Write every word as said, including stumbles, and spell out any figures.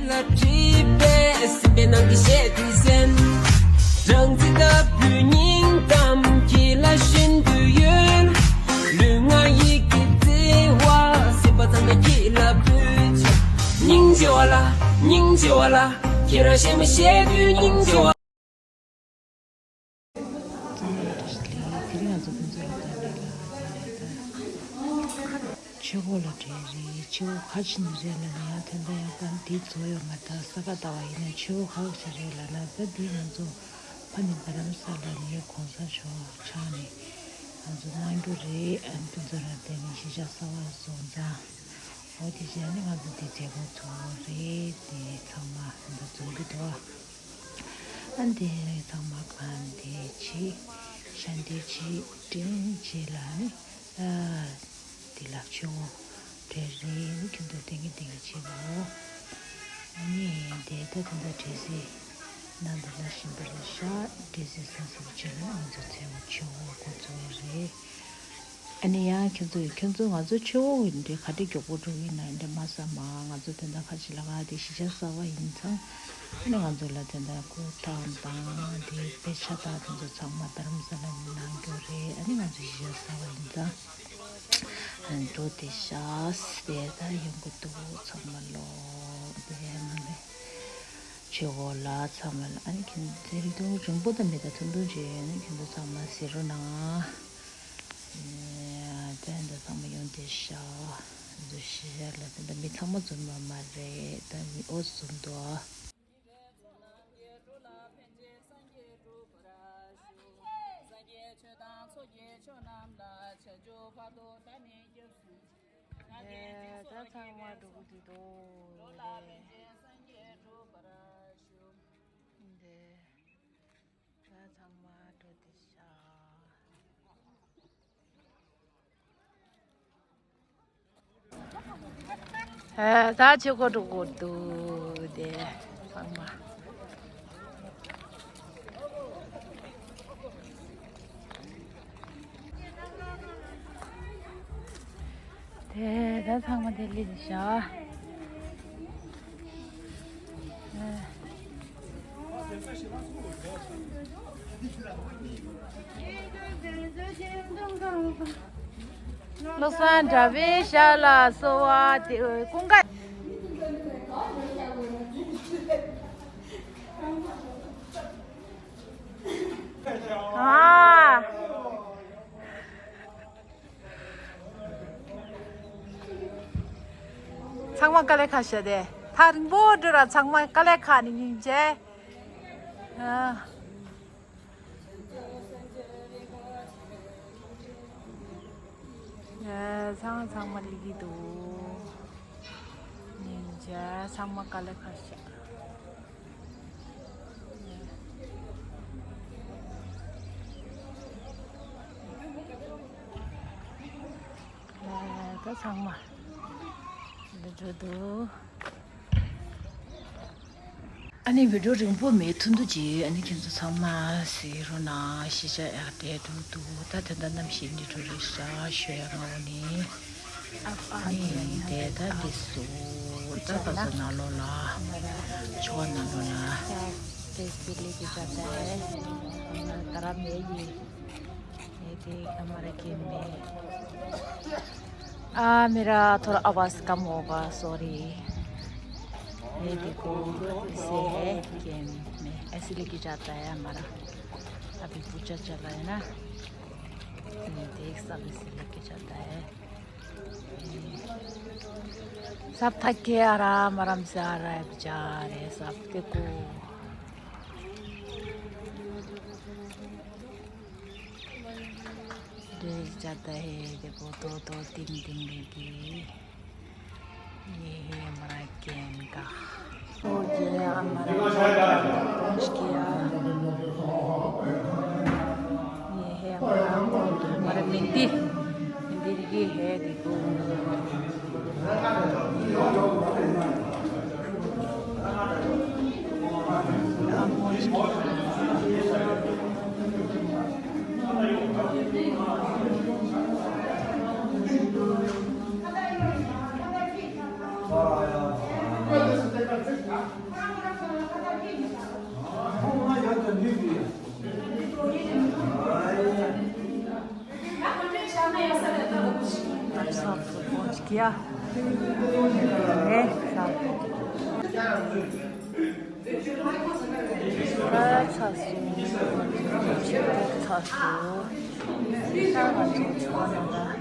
ལ་བྲིས་པའི་སེམས་པའི་ནང་གི་གཞས་དེ་གསན། སྦྲང་རྩི་ལྟ་བུའི་སྙིང་གཏམ་ཁྱེད་ལ་བཞིན་དུ་ཡོད། ལུས་ངག་ཡིད་ཀྱི་བརྩེ་བ་སྲིད་པ་ཚང་མས་ཁྱེད་ལ་ཕུལ། སྙིང་རྗེ་བ་ལ། སྙིང་རྗེ་བ་ལ། ཁྱེད་རང་གཞས་མ་བཤད་དུས་སྙིང་རྗེ་བ། དེ་རིང་ང་ཚོ་ཕུན་ཚོགས་ལ་ད་ལས་ལ་ད་ཆུ་བོ་ལ་འབྲེལ་རེད། ཆུ་བོ་ཁ་ཆེ་ནི་རེད་ལ་ནི་ཡང་དེ་འདྲ་ཡང་གང་དེ་ཚོ་ཡོད་མ་ད་ས་ག་ཟླ་བ་ཡིན་ན་ཆུ་བོ་ཁ་ཆེ་རེད་ལ་ན་ད་འདི་ང་ཚོ་ཕ་ནི་རྡ་རམ་ས་ལ་ནི་གོང་ས་མཆོག་ཕྱག་ནས་ང་ཚོ་གནང་རྒྱུ་རེད། ཨ་ནི་ཕུན་ཚོགས་ལ་དེ་ནི་གཞིས་ཆགས་གསར་པ་སོང་ཙང་འོ་དེ་བྱས་ནི་ང་ཚོ་འདི་མཛད་སྒོ་ཚོགས་རེད། དེ་ཚང་མ་འདི་འཛོམས་ཀྱི་འདུག་ཨ་འདི་ཚང་མ་གང་དེ་ཆེ་ཤ་འདི་ཆེ་དྲིན་ཆེ་ལ་ནི་ཨ་དེ་ལ་ཆུ་བོ་འབྲེལ་རེད། ཁྱོད་ཚོ་དེང་གི་དེང་གི་ཆེ་བོ་ཨ་ནི་དེ་ད་དེ་འདྲ་འབྲེལ་སྲིད་ནང་དུ་ལ་བཞིན་པ་ལ་ཤ་འབྲེལ་སྲིད་ས་སུ་ཆེ་ལ་ང་ཚོ་ཚེ་བོ་ཆུ་བོ་འགོ་ཚུགས་རེད། ཨ་ནི་ཡང་ཁྱོད་ཚོ་ཁྱོད་ཚོ་ང་ཚོ་ཆུ་བོ་འདི་ག་འདྲ་མགྱོགས་པོ་འགྲོ་གི་ཡིན་ན་འདྲ་མ་བསམ་མ། ང་ཚོ་དེ་འདྲ་ཁ་ཅིག་ལ་ག་དེ་གཞིས་ཆགས་གསར་པ་ཡིན་ཙང་ཨ་ནི་ང་ཚོ་ལ་དེ་འདྲ་སྐུ་ཐང་དང་དེ་དཔེ་ཆ་དག་དེ་ཚོ་ཚང་མ་རྡ་རམ་ས་ལ་ནས་གནང་རྒྱུ་རེད། ཨ་ནི་ང་ཚོ་གཞིས་ཆགས་གསར་པ་ཡིན་ཙང་ཨ་ནི་འགྲོ་དེ་ཤག་དེ་ད་ཡོང་གི་འདུག་ཚང་མ་ལོ་དེ་མ་རེད། ཆུ་བོ་ལ་ཚང་མ་ལ་ཨ་ནི་ཁྱེད་ཚོ་རིང་ཐུང་རིང་པོ་དང་མི་དང་ཐུང་ཐུང་བྱས་ཨ་ནི་ཁྱེད་ཚོ་ཚང་མ་གཟིགས་རོགས་གནང་། ཨ་ནི་ད་འདི་ཚང་མ་ཡོང་དེ་ཤག་འདི་ཤི་ཤག་ལ་ད་འདི་མི་ཚང་མ་འཛོམས་པ་མ་རེད། ད་མི་ཨོ་འཛོམས་འདུག་ཨ། ད་ཚང་མ་འགྲོ་གི་འདུག་འདུག་འདི། ད་ཚང་མ་འགྲོ་དེ་ཤག་ཨེ་ད་ཆུ་བོ་འགྲོ་གི་འདུག་དེ་ཚང་མ། དེ་ད་ཚང་མ་དེ་ལས་དེ་ཤག་བློ་བཟང་གྲགས་པའི་ཞབས་ལ་གསོལ་བ་འདེབས། ཀུན་དགའ། ཨ། ཚང་མ་དཀའ་ལས་ཁག་ཤག་དེ། ཐག་རིང་པོ་འགྲོ་ར་ཚང་མ་དཀའ་ལས་ཁག་ནས་སྙིང་རྗེ། ཨ། ཨ། ཚང་ཚང་མ་སླེབས་ཀྱི་འདུག་སྙིང་རྗེ། ཚང་མ་དཀའ་ལས་ཁག་ཤག་ད་ཚང་མ་འདི་འགྲོ་འདུག་ཨ་ནི་བི་ཌིའོ་རིང་པོ་མེད་ཐུང་ཐུང་ཅིག་ཨ་ནི་ཁྱེད་ཚོ་ཚང་མ་གཟིགས་རོགས་གནང་། གཞིས་ཆགས་ཡག་བསྡད་འགྲོ་འདུག་ད་དེ་འདྲ་གནམ་གཤིས་འདི་འགྲོ་རེད་ཤག་ཞོ་ཡག་ངོ་ནི། ཨ་ནི་དེ་ད་འདི་སུ་ད་ག་ས་ནང་ལོགས་ལ་ཆུ་བ་ནང་ལོགས་ལ། ये देख हमारा कैंप में। आ, मेरा थोड़ा आवाज़ कम होगा, सॉरी। ये देखो, ऐसे है कैंप में, ऐसे लेके जाता है हमारा। अभी पूजा चल रहा है ना, ये देख, सब ऐसे लेके जाता है। सब थक के आराम आराम से आ रहा है बेचारे, सब देखो। ड्रेस जाता है, देखो, दो दो तीन तीन लेके। ये है हमारा कैंप का। और ये हमारा पहुंच गया। ये है हमारा, हमारा मेहंदी, मेहंदी ये है, देखो। ས་ཕོ་ཕོ་ཅིག་ཡ། ཨེ་ས་ཕོ། ད་ཚ་སོང་། ཚ་སོང་། ད་ང་ཚོ་ཆུ་བ་ནང་ལ།